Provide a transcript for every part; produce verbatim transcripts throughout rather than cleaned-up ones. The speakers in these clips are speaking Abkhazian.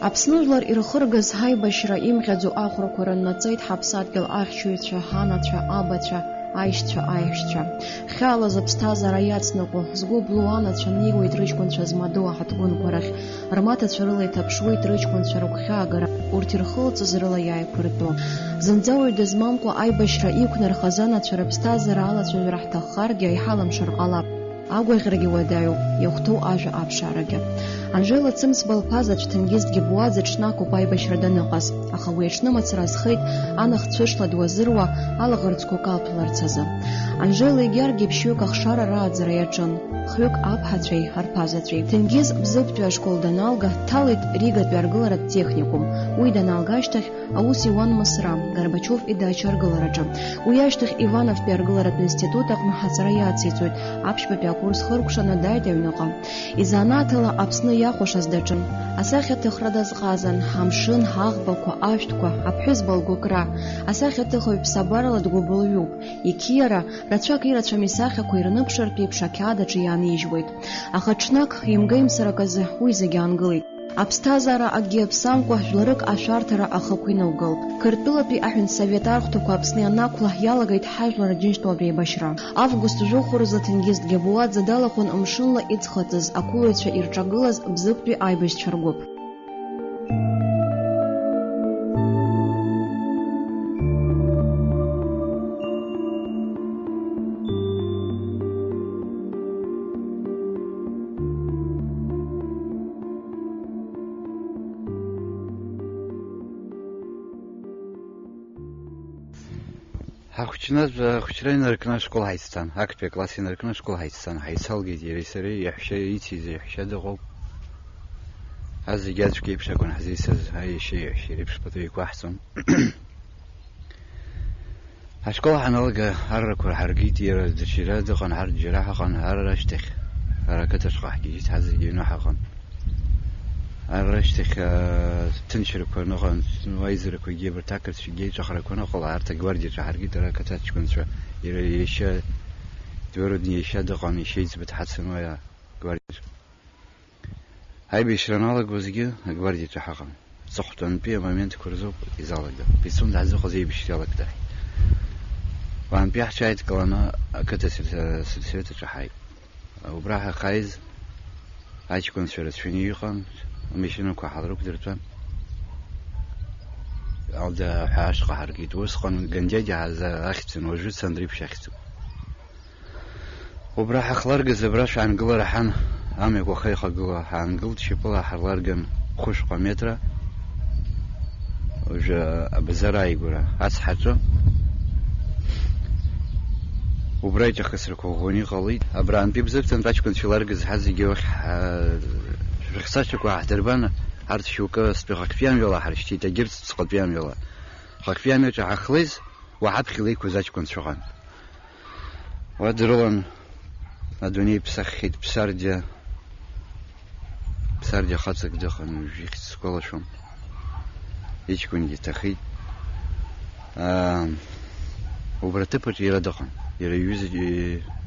Аԥсны жәлар ирхыргаз аибашьра имҟьаӡо ахәрақәа рыннаҵеит ҳаԥсадгьыл ахьчаҩцәа, анацәа, абацәа, аишьцәа, аиҳәшьцәа. Хьаала зыԥсҭазаара иацныҟәо, згәы блу анацәа неиуеит рыҷкәынцәа змадоу аҳаҭгәынқәа рахь, рмаҭацәа рыла иҭаԥшуеит рыҷкәынцәа рыгәхьаагара, урҭ ирхылҵыз рыла иааиқәыртәо. Зынӡа уаҩ дызмамкәа аибашьра иқәнархаз анацәа рыԥсҭазаара алацәажәара ҳҭаххаргьы, иҳалымшар ҟалап. Агәаӷьрагьы уадаҩуп, иахәҭоу ажәа аԥшаарагьы. Анжела Цымцба лԥа заҵә Ҭенгиз Гебуаӡе ҽнакоуп аибашьра даныҟаз, аха уи аҽны мацара азхеит, анаҟә цәышла дуазыруа, алаӷырӡқәа калҭәаларц азы. Анжела егьаргьы ԥшьҩык ахшара рааӡара иаҿын, хҩык аԥҳацәеи арԥа заҵәи. Ҭенгиз Бзыԥтәи ашкол даналга, дҭалеит Ригатәи аргыларатә техникум. Уи даналга ашьҭахь, аус иуан Мысра, Горбачев идача аргылараҿы. Уи ашьҭахь Ивановтәи аргыларатә институт аҟны аҵара иациҵоит, аԥшьбатәи акурс хыркәшаны дааит аҩныҟа. Изанааҭала Аԥсны иахәашаз даҿын. Асахьаҭыхра дазҟазан, амшын, аӷбақәа, ашәҭқәа, аԥҳәызба лгәыкра. Асахьаҭыхҩы ԥсабарала дгәыбылҩуп. Иқьиара, рацәак ирацәам исахьақәа ирныԥшыртә еиԥш ақьаад аҿы иаанижьуеит. Аха ҽнак, имга-имсырак азы, уи зегь аангылеит. Аԥсҭазаара акгьы аԥсамкәа, жәларык ашәарҭара ахықә инылгалт. Қырҭтәылатәи аҳәынҭсовет архәҭақәа Аԥсны ианақәла, иалагеит ҳажәлар рџьынџьтәылатә еибашьра. Август жәохә рзы Ҭенгиз Гебуаӡе далахәын мшынла иӡхыҵыз, ақәылаҩцәа ирҿагылаз Бзыԥтәи аибашьцәа ргәыԥ. Ҳахәыҷны, ахәыҷра инаркны ашкол ҳаиццан, актәи акласс инаркны ашкол ҳаиццан, ҳаицалгеит иареи сареи, иаҳәшьа, ици иаҳәшьа дыҟоуп. Ҳазегь аӡәк еиԥш акәын ҳзеицыз, аиашьа иаҳәшьа иреиԥш пату еиқәаҳҵон. Ашкол ҳаналга, аррақәа ҳаргеит, иара даҽа џьара дыҟан, ҳарҭ џьара ҳаҟан, ар ашьҭахь, ара ақыҭаҿҟа ҳгьежьит, ҳазегь аҩны ҳаҟан. Ар ашьҭахь, аа, ҭынчрақәа ныҟан, аизарақәагьы, абарҭ ақырҭцәагьы еиҿахарақәа ныҟала, арҭ агвардиаҿы ҳаргеит, ара ақыҭа аҷкәынцәа, иара иашьа, Двоюродни иашьа дыҟан, иашьа иӡбахә дҳацын уи агвардиаҿы. Аибашьра аналагозгьы агвардиаҿы ҳаҟан. Ҵыхәтәантәи амоментқәа рзоуп изалаго. Пицунд ҳзыҟаз аибашьра иалагӡахьеит. Уаантәи ҳҽааидкыланы ақыҭа сельс-, сельсовет аҿы ҳааит. Убра ҳахьааиз аҷкәынцәа рацәаны иҟан, амашьынақәа ҳалрықәдыртәан. Алда ҳәа ашҟа ҳаргеит. Усҟан Гандиади ҳаза-, ахьӡын, уажәы Цандрыԥшь ахьӡуп. Убра ҳахларгаз абра шәаангылара ҳан, амҩақәа ахьеихагылоу ҳаангылт, шьапыла ҳарларган хәышҟа метра, уажәы абазар ааигәара ацҳаҿы. Убра иҿахысрақәа ӷәӷәаны иҟалеит. Абраантәи Бзыԥҭантә аҷкәынцәа иларгаз ҳазегьы уахь ҳа-, шәыхсачақәа ааҳдырбан, арҭ шьоукы астәи Хақәиамҩала ҳаршьҭит, егьырҭ ҵыхәтәиамҩала. Хақәиамҩаҿы ҳахлеиз, уа ҳаԥхьа илеиқәыз аҷкәынцәа ыҟан. Уа дрылан, адунеи иԥсаххьеит, Ԥсардиа, Ԥсардиа хаҵак дыҟан, уажә ихьӡ сгәалашәом. Иҷкәынгьы ҭахеит. Аа, убра аҭыԥаҿ иара дыҟан. Иара иҩыза,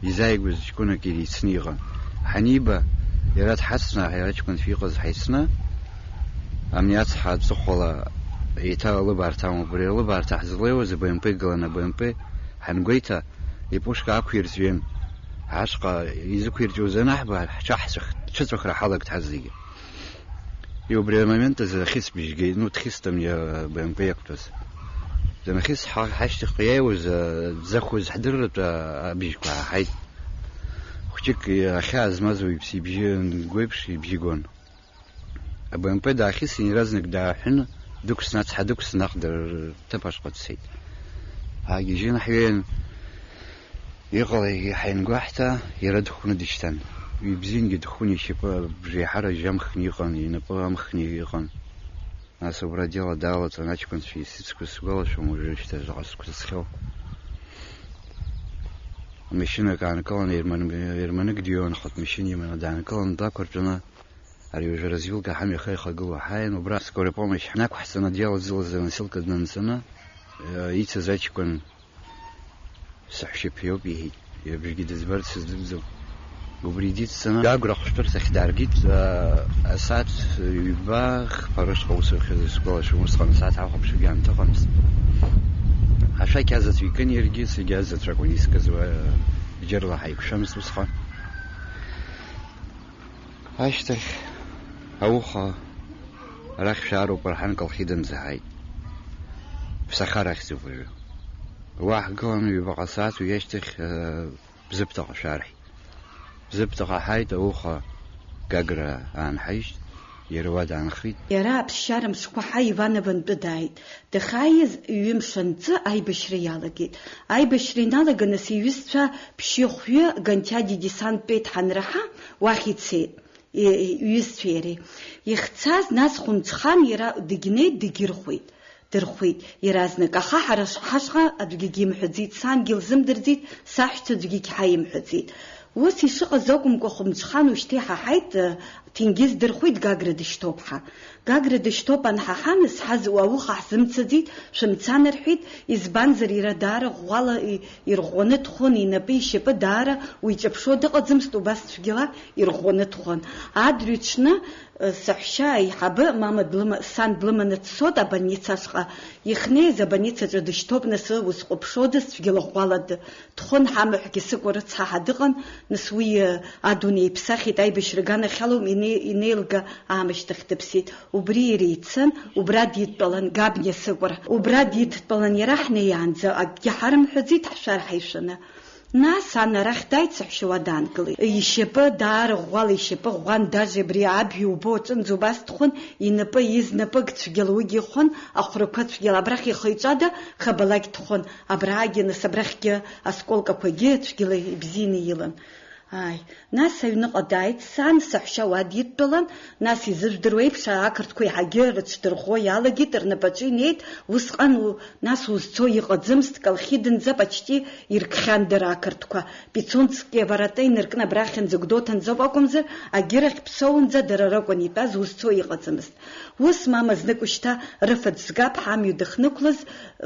изааигәаз ҷкәынак иара ицны иҟан. Ҳаниба, иара дҳацны, иара аҷкәынцәа иҟаз ҳаицны, амни ацҳа аҵыхәала еиҭа алыбарҭа амоуп. Убри алыбарҭа ҳзылеиуаз БМП игылан, АБМП ҳангәеиҭа, ипушка ақәирҵәиин, ашҟа изықәирҵәиуаз анаҳба, ҳҽаҳцәых-, ҳҽыҵәахра ҳалагт ҳазегьы. И убри амомент азы ахьыӡ бжьгеит, ну, дхьысҭам иа-, БМП иақәтәаз. Данахьыс ҳа-, ҳашьҭахьҟа иааиуаз, а, дзахәоз ҳдырратәа абжьқәа ааҳаит. Хәҷык ахьаа змаз уаҩԥс ибжьы ангәеиԥш ибжьы гон. АБМП даахьысын, иаразнак дааҳәын, дықәсны, ацҳа дықәсны, наҟ дыр-, рҭыԥ ашҟа дцеит. Ҳаагьежьын, ҳҩеин, иҟалеи ҳаимгәаҳҭа, иара дыхәны дышьҭан. Ибзиангьы дыхәын, ишьапы абжеиҳара жьамхны иҟан, инапы амхны иҟан. Нас убра адел даалаҵан, аҷкәынцәа исыцқәаз сгәалашәом уажәы шьҭа заҟа сгәы зыхьоу. Машьынак аанкылан, ерман-, ерманык дыҩуан, хатә машьына иманы даанкылан, дақәыртәаны, ари уажәы развилка ҳамҩа ахьеихагылоу ҳааин, убра скорая помощь ҳнақәҳҵаны, адел аӡылаз аносилка днанҵаны, э, ицыз аҷкәын саҳәшьаԥа иоуп, иҳәеит. Иара абжагьы дызбарц сыздырӡом. Убри диццаны Гагра ахәшәтәырҭахь дааргеит, аа, асааҭ ҩба хԥа рышҟа ус рхьыз исгәалашәом, усҟан асааҭ ҳахәаԥшугьы аамҭа ыҟамызт. Ашәақь азаҵә икын иаргьы, саргьы азаҵә акәын искыз, уа, џьарла ҳаиқәшәамызт усҟан. Ашьҭахь ауха арахь шәаароуп рҳан, Колхиданӡа ҳааит. Ԥсахарахьӡуп уажәы. Уа ҳгылан ҩбаҟа сааҭ, уи ашьҭахь, аа, Бзыԥҭаҟа шәарҳәеит. Бзыԥҭаҟа ҳааит, ауха Гагра аанҳаижьт, иара уа даанхеит. Иара аԥсшьара мшқәа ҳа Иваново-нтәы дааит. Дахьааиз ҩымш анҵы аибашьра иалагеит. Аибашьра иналаганы сиҩызцәа ԥшьҩы-хәҩы Ганчади десанттәеит ҳанраҳа, уахь ицеит. И-, иҩызцәеи иареи. Ихцаз, нас хәымҽхан иара дегьнеит, дегьырхәеит. Дырхәит иаразнак, аха ҳара ш-, ҳашҟа аӡәгьы имҳәаӡеит, сангьы лзымдырӡеит, саҳәшьцәа аӡәгьы ҳаимҳәаӡеит. Ус ишыҟаз акәымкәа, хәымҽхан ушьҭа иҳаҳаит, э, Ҭенгиз дырхәит, Гагра дышьҭоуп ҳәа. Гагра дышьҭоуп анҳаҳа, нас ҳаз ауха ҳзымцаӡеит, шәымцан рҳәеит, избанзар иара даара ӷәӷәала и-, ирӷәӷәаны дхон, инапы ишьапы даара уиҿаԥшуа дыҟаӡамызт, убас цәгьала ирӷәӷәаны дхон. Адырҩаҽны, Саҳәшьа аиҳабы мама длыма-, сан длыманы дцоит абольница ашҟа. Ихнеиз абольницаҿы дышьҭоуп, нас ус ҟәыԥшодаз, цәгьала ӷәӷәала д-, дхон, ҳамаҳәгьы сыкәа рыцҳа ҳа дыҟан, нас уи, э, адунеи иԥсахит, аибашьра аганахьала аума ине-, инеилга аамышьҭахь дыԥсит. Убри иара ицын, убра дидтәалан, Габниа сыкәа. Убра дидтәалан иара ҳнеиаанӡа акгьы ҳарымҳәаӡеит, ҳшәар ҳаишәаны. Нас ан арахь дааит, саҳәшьа уа даангылеит. Ишьапы даара ӷәӷәала ишьапы ӷәӷәан, даже абри аб иубо аҿынӡа убас дхон, инапы изнапык цәгьала уигьы ихон, ахәрақәа цәгьала абрахь ихы-иҿы ада хабалак дхон, абраагьы, нас абрахьгьы асколкақәагьы цәгьала ибзианы илан. Ааи, нас аҩныҟа дааит сан, саҳәшьа уа дидтәалан, нас изыжәдыруа еиԥш, ақырҭқәа еиҳагьы рыҽдырӷәӷәо иалагеит, рнапаҿы инеит, усҟан у-, нас узцо иҟаӡамызт, Колхиданӡа почти иркхьан дара ақырҭқәа. Пицунски аворота инаркны абрахьынӡа Гәдоуҭанӡоуп акәымзар, агьырахь Ԥсоунӡа дара ракәын итәаз, узцо иҟаӡамызт. Ус мама знык ушьҭа рыфатә згап ҳамҩа дахьнықәлаз,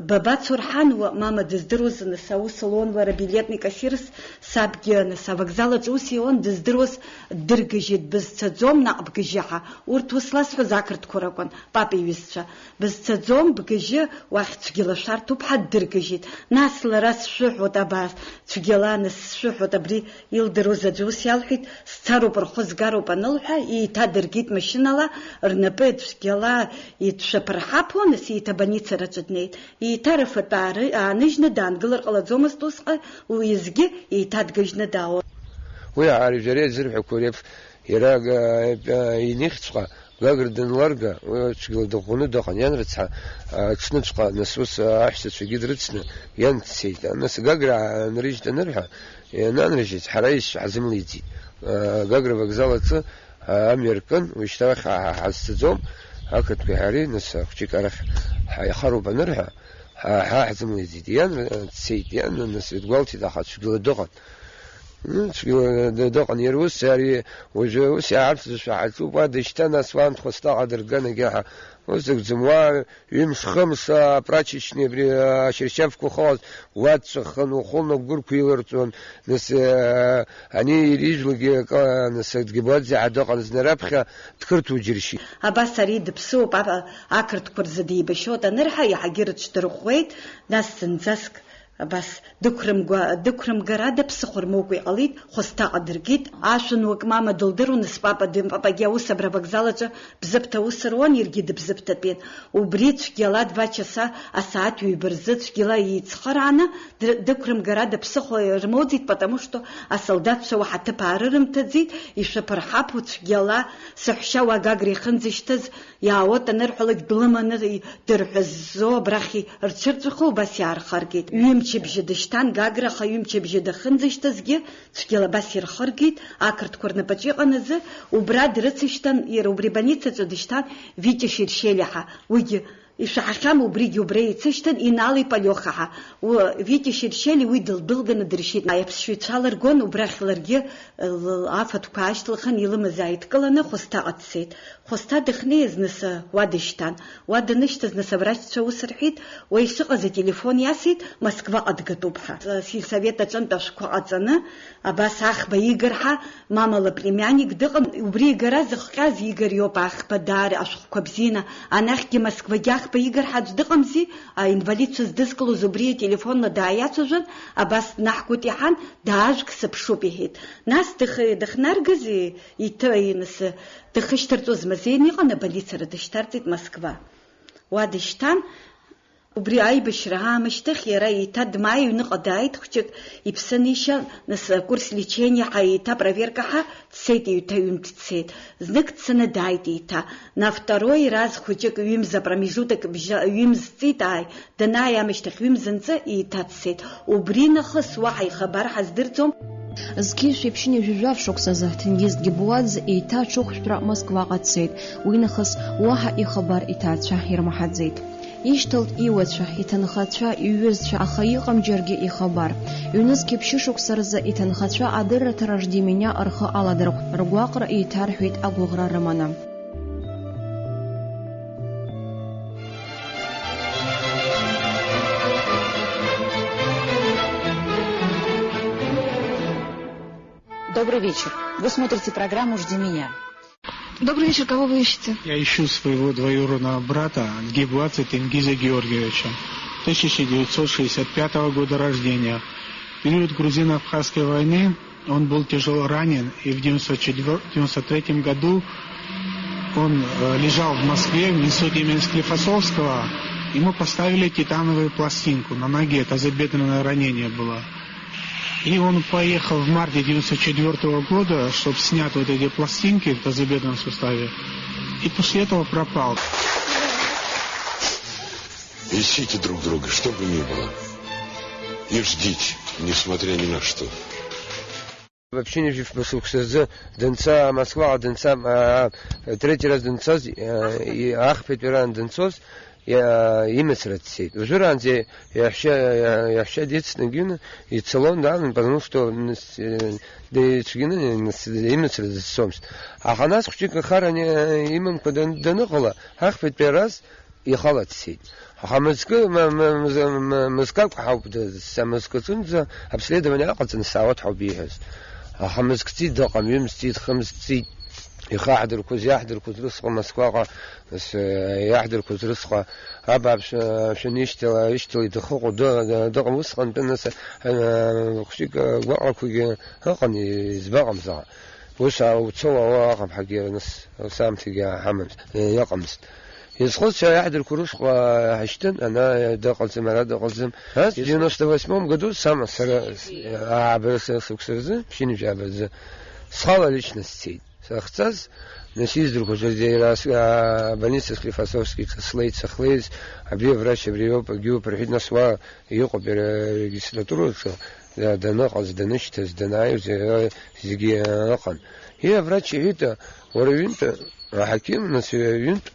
бабацо рҳан, уа мама дыздыруаз, нас аус луан лара билетный кассирс, сабгьы, нас авокзал аҿы ус иуан, дыздыруаз ддыргыжьит, бызцаӡом, наҟ бгыжьы ҳәа. Урҭ ус ласҳәоз ақырҭқәа ракәын, папа иҩызцәа. Бызцаӡом, бгыжьы, уахь цәгьала шәарҭоуп ҳәа ддыргыжьит. Нас лара сшәыҳәоит абас, цәгьала, нас сшәыҳәоит, абри илдыруаз аӡәы ус иалҳәеит, сцароуп, рхәы згароуп анылҳәа, еиҭадыргеит машьынала, рнапы цәгьала иҭшәаԥырҳаԥуан, нас еиҭа абольницараҿы днеит. Еиҭа рыфатә аары-, ааныжьны даангылар ҟалаӡомызт усҟан, уеизгьы еиҭа дгыжьны даауан. Уи аарыжәжәара иазырҳәақәо реиԥш, иара, а, а, инихьҵәҟьа, Гагра данларга, уи цәгьала дыӷәӷәаны дыҟан, иан рыцҳа, а, аҽныҵәҟьа, нас ус, а, аҳәсацәагьы дрыцны, иан дцеит. Нас Гагра аанрыжьт анырҳәа, иананрыжьит, ҳара ишьцәа ҳазымлеиӡеит. А, Гагра вокзал аҿы, а, амҩа ркын, уи шьҭа уахь ҳа-, ҳа-, ҳазцаӡом, ақырҭқәеи ҳареи, нас ахәҷык арахь ҳаихароуп анырҳәа, ҳа-, ҳа ҳзымлеиӡеит. Иан, а, дцеит, иан, нас дгәалҭеит, аха цәгьала дыҟан. М, цәгьала д-, дыҟан, иара ус, ари уажәы ус иаарԥшызшәа ҳаҿуп, уа дышьҭан, ас уа анҭ хәасҭа ҟадырган, егьа ҳа ус акәӡам, уа ҩымш-хымш, а, прачечни абри, а, ашьыршьафқәа хауаз, уа дҵәахын, ухәылнагәырқәа иларҵон, нас, а, ани ирижәлгьы акы, нас Гебуаӡе ҳәа дыҟан, зны раԥхьа дқырҭуа џьыршьеит. Абас ари дыԥсуоуп, а-, ақырҭқәа рзы деибашьуеит анырҳәа, иаҳагьы рыҽдырӷәӷәеит, нас зынӡаск Абас дықәрымгәа-, дықәрымгарада ԥсыхәа рмоукәа иҟалеит, хәасҭа ҟадыргеит. Ашәануак мама дылдыруан, спапа дын, папагьы аус абра авокзал аҿы Бзыԥҭа аус руан, иаргьы дыбзыԥҭатәен. Убри цәгьала два часа асааҭ ҩба рзы цәгьала еицхырааны др-, дықәрымгарада ԥсыхәа рмоуӡеит, потому что асолдатцәа уаҳа ҭыԥ аарырымҭаӡеит, ишәаԥырҳаԥу цәгьала саҳәшьа уа Гагра ихынӡышьҭыз Иаауеит анырҳәалак, длыманы дырҳәазо абрахь рҽырҵәахы убас иаархыргеит. Ҩымчыбжьа дышьҭан Гагра, аха ҩымчыбжьа дахьынӡышьҭызгьы цәгьала абас ирхыргеит, ақырҭқәа рнапаҿы иҟан азы, убра дрыцышьҭан, иара убри абольницаҿы дышьҭан Витиа Шершелиа ҳәа, уигьы Ишәаҳахьам убригьы убра еицышьҭын, Инали Палиоха ҳәа. Уи Витиа Шьершьели уи дылдәылганы дыршьит. Аԥсшәа ицәалыргон, убрахь ларгьы, л-, афатәқәа аашьҭылхын, илымаз ааидкыланы Хәысҭаҟа дцеит. Хәысҭа дыхнеиз, нас, уа дышьҭан. Уа данышьҭаз, нас, аврачцәа ус рҳәеит, уа ишыҟаз ателефон иасит, Москваҟа дгатәуп ҳәа. Сельсовет аҿынтә ашәҟәқәа ҟаҵаны, абас аӷба игар ҳәа, мамала племянник дыҟан, убри игара зыхҟьаз Игор иоуп, аӷба даара ашәҟәқәа бзианы, анахьгьы Москвагьы аӷба игар ҳәа аӡә дыҟамзи, аинвалидцәа здызкылоз убри ателефонла дааиацәажәан, абас днаҳгәыдиҳан, даажәг сыԥшуп, иҳәеит. Нас дых-, дыхнаргаз, иҭы-, иныс-, дыхышьҭырҵоз мазеины иҟан, аболицара дышьҭарҵеит Москва. Уа дышьҭан, убри аибашьра аамышьҭахь иара еиҭа дмааи аҩныҟа дааит, хәҷык иԥсы анишьа, нас акурс лечениа ҳәа еиҭа проверка ҳәа дцеит, еиҭа ҩынтә дцеит. Знык дцаны дааит еиҭа. На второй раз хәыҷык ҩымз апромежуток бжьа-, ҩымз ҵит ааи, данааи аамышьҭахь ҩымз нҵы еиҭа дцеит. Убри нахыс уаҳа ихабар ҳаздырӡом. Зқьи жәшәи ԥшьынҩажәи жәаф шықәсазы Ҭенгиз Гебуаӡе еиҭа аҽыхәшәтәра Москваҟа дцеит. Уи нахыс уаҳа ихабар иҭаацәа ирмаҳаӡеит. Ишьҭалт иуацәа, иҭынхацәа, иҩызцәа, аха иҟам џьаргьы ихабар. Ҩнызқьи ԥшьышықәса рзы иҭынхацәа адырраҭара Жди меня рхы аладырхәт, ргәаҟра еиҭарҳәеит агәыӷра рыманы. Добрый вечер. Вы смотрите программу «Жди меня». Добрый вечер, кого вы ищете? Я ищу своего двоюродного брата Гебуадзе Тенгиза Георгиевича, тысяча девятьсот шестьдесят пятого года рождения. В период грузино-абхазской войны он был тяжело ранен, и в девяносто четвёртом, девяносто третьем году он, э, лежал в Москве в институте имени Склифосовского. Ему поставили титановую пластинку на ноге, тазобедренное ранение было. И он поехал в марте девяносто четвёртого года, чтоб снять вот эти пластинки в тазобедренном суставе. И после этого пропал. Ищите друг друга, что бы ни было. И ждите, несмотря ни на что. Вообще не жив, по суксазы, дынца, Москва, дынца, а, третий раз дынцаз, а, и ахпеть веран дынцоз, иа-, имыцра дцеит. Ужәыраанӡа иаҳәшьа, иа-, иаҳәшьа дицны гьыны ицалон, да, потому что, м, с-, э, деицәгьаны, м, с-, имыцра дызцомызт. Аха нас хәҷык ахара ани-, имамкәа дан-, даныҟала, ахԥатәи араз ихала дцеит. Аха мызкы, м-, м-, мз-, м-, мызкы акәхауп, д-, са мызкы аҿынӡа обследование аҟаҵаны саауеит ҳәа ауп ииҳәаз. Аха мызкы ҵит дыҟам, ҩымз ҵит, хымз ҵит. Ихы аҳдырқәоз, иаҳдырқәоз рысҟа Москваҟа, нас, э, иаҳдырқәоз рысҟа, абааԥс, э, шәаны ишьҭала, ишьҭала идыхыҟоу ды-, ды-, дыҟам усҟантәи, нас, э, хәыҷык, э, гәаҟрақәагьы ыҟан, избаҟамзаап. Ус, а, уцо уауа аҟам ҳагьы, нас, ус аамҭагьы ҳамамызт, э, ыҟамызт. Изхәыццәа иаҳдырқәа русҟа ҳашьҭын, ана дыҟаӡам, ара дыҟаӡам. Нас девяносто восьмом году сама сара, с-, аа, абра са сықәса рзы, ԥшьынҩажәи абаӡы, схала лично сцеит. Сахьцаз, нас издырқәоз, иара с-, аа, больница Склифосовски ҿыц слеит, сахьлеиз, абри аврач абри иоуп, агьиуп рҳәеит, нас уа иҟоуп иара арегистратураҿы, да-, даныҟаз, данышьҭаз, данааиз, иара зегьы ыҟан. И аврач иҳәеит, уара ҩынтә, аҳақьым, нас ҩынтә,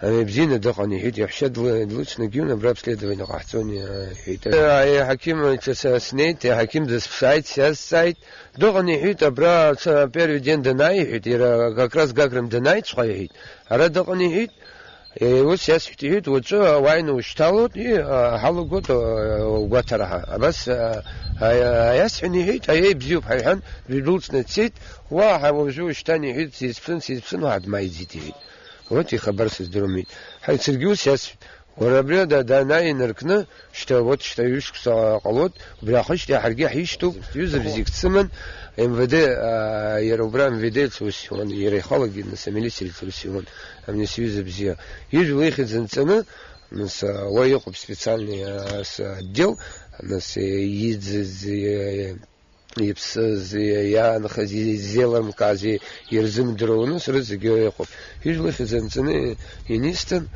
Ами, бзианы дыҟан, иҳәеит, иаҳәшьа длы-, длыцнагьы абра обследование ҟаҳҵон, иҳәеит. Аи, аҳақьым ҿыц снеит, аҳақьым дысԥшааит, сиазҵааит. Дыҟан, иҳәеит, абра ца-, первый день данааи, иҳәеит, иара как раз Гаграм данааиҵәҟьа, иҳәеит. Ара дыҟан, иҳәеит, э, ус иасҳәеит, иҳәеит, уаҵәы уааины ушьҭалоит, и, а, ҳалагоит, а, угәаҭара ҳәа. Абас, а, а, а, иасҳәан, иҳәеит, аиеи, бзиоуп ҳәа иҳәан, дҩдәылҵны дцеит, уа, ҳа уажәы ушьҭан, иҳәеит, сизԥшын, сизԥшын, уаҳа дмааиӡеит, иҳәеит. Вот ихабар сыздыруам, иҳәеит. Ҳаи, саргьы ус иасҳәеит. Уара абри ада-, данааи инаркны, шьҭа, вот, шьҭа ҩышықәса ҟалоит, убри ахышьҭахь ҳаргьы ҳишьҭоуп. Ҩыза бзиак дсыман, М В Д, аа, иара убра М В Д аҿы ус иуан, иара ихалагьы, нас, амилициа аҿы ус иуан, амни сҩыза бзиа. Ижәла ихьӡ анҵаны, нас, уа иҟоуп специальный, аа, с-, отдел, нас, иӡыз, иа-, иԥсыз, иаанхаз, изеилымкааз, ирзымдыруа, нас рызегьы ыҟоуп. Ижәла ихьӡ анҵаны инисҭан,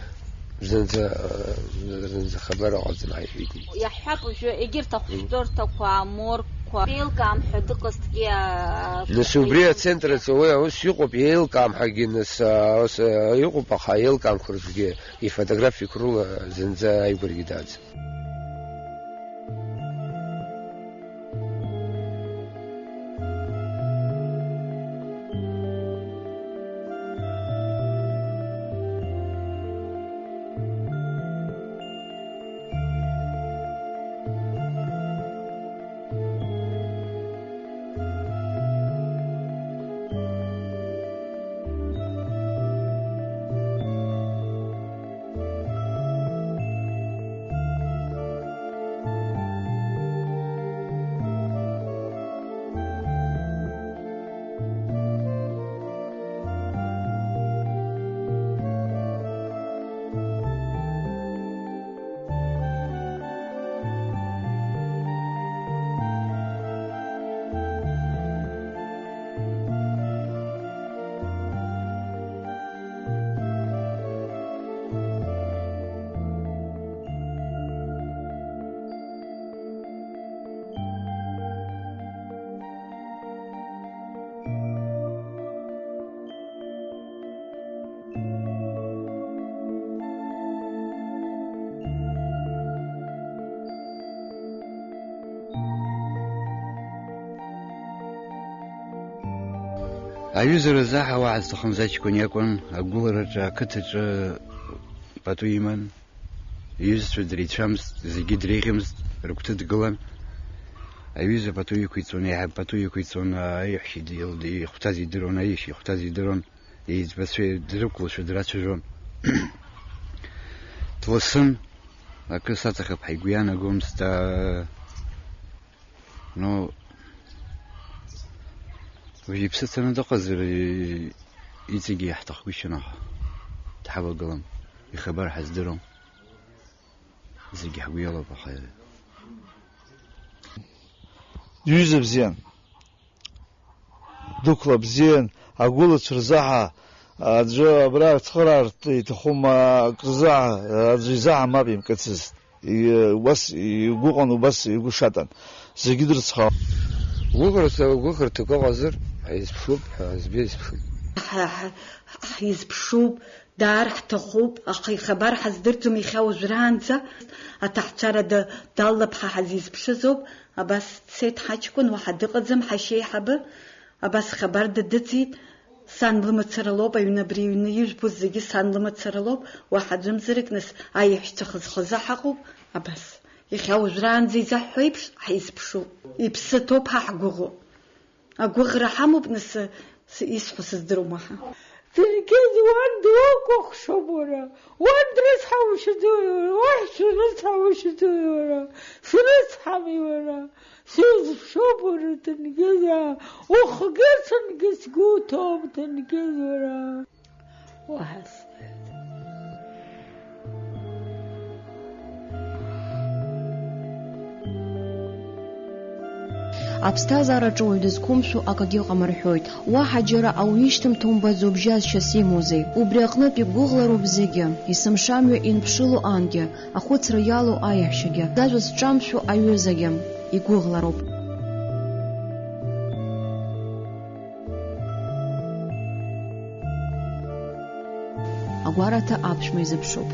зынӡа, зынӡа хабар ыҟаӡам, ҳаиҳәеит. Иаҳҳәап, уажәы егьырҭ ахәшәтәырҭақәа, аморгқәа, Еилкаам ҳәа дыҟазҭгьы, аа, Нас убри ацентр аҿы уи аус иҟоуп, еилкаам ҳәагьы, нас, аа, ус, аа, иҟоуп, аха еилкаамхо рзгьы ифотографиақәа рыла зынӡа аигәарагьы дааӡам. Аҩызара заҳауа ҳазҭахымз аҷкәын иакәын, агәылараҿы, ақыҭаҿы пату иман. Иҩызцәа дреицәамызт, зегьы дреиӷьымызт, рыгәҭа дгылан. Аҩыза пату иқәиҵон, еиҳа пату иқәиҵон, аиаҳәшьа ди-, ихәҭаз идыруан, аиашьа ихәҭаз идыруан, еиҵбацәа дрықәлашәа драцәажәон. Дласын, акы саҵахап ҳәа игәы иаанагомызт, аа, ну, уажә иԥсы ҭаны дыҟазар, и-, иҵегьы иаҳҭахгәышьан, аха дҳавагылам, ихабар ҳаздырам, зегьы ҳгәы иалоуп, аха. Иҩыза бзиан. Дықәла бзиан, агәылацәа рзаҳа, аӡәы абра ацхыраара иҭахума акрызаҳа, аӡәы изаҳа мап имкыцызт. И-, убас игәыҟан, убас игәы шатан. Зегьы дрыцхраауан. Гәыӷырҭа-, гәыӷырҭак ыҟазар, ҳаизԥшуп, ҳазбеизԥшуп. Ҳа-, ҳа-, ҳизԥшуп, даар ҳҭахуп, аха ихабар ҳаздырӡом иахьа уажәраанӡа. Аҭаҳцәара да-, даллап ҳа ҳазизԥшызоуп. Абас дцеит ҳаҷкәын, уаҳа дыҟаӡам, ҳашьеиҳабы. Абас хабар дадыӡит, сан лымацара лоуп, аҩны абри аҩны ижәбоз зегьы сан лымацара лоуп, уаҳа аӡәымзарак, нас аиаҳәшьцәа хаз-хазы ҳаҟоуп, абас. Иахьа уажәраанӡа изаҳҳәо еиԥш, ҳаизԥшуп. Иԥсы ҭоуп ҳа ҳгәыӷуа. Агәыӷра ҳамоуп, нас, с-, исҳәо сыздыруам уаҳа. Дыргьыз уан дуакәыхшоуп уара, уан дрыцҳаушьаӡои уара, уаҳәшьа рыцҳаушьаӡои уара, срыцҳами уара, сизԥшуп уара, Ҭенгьыз, ухгьы сынгьы сгәы уҭоуп, Ҭенгьыз уара. Уаҳа с-, Аԥсҭазаараҿы уаҩ дызқәымшәо акагьы ыҟам рҳәоит. Уаҳа џьара ауаҩы ишьҭымҭа умбаӡо бжьазшьас имоузеи? Убри аҟнытә игәыӷлароуп зегьы, есымша амҩа инԥшыло ангьы, ахәыцра иалоу аиаҳәшьагьы, зажәа зҿамшәо аҩызагьы игәыӷлароуп. Агәараҭа аԥшәма изыԥшуп.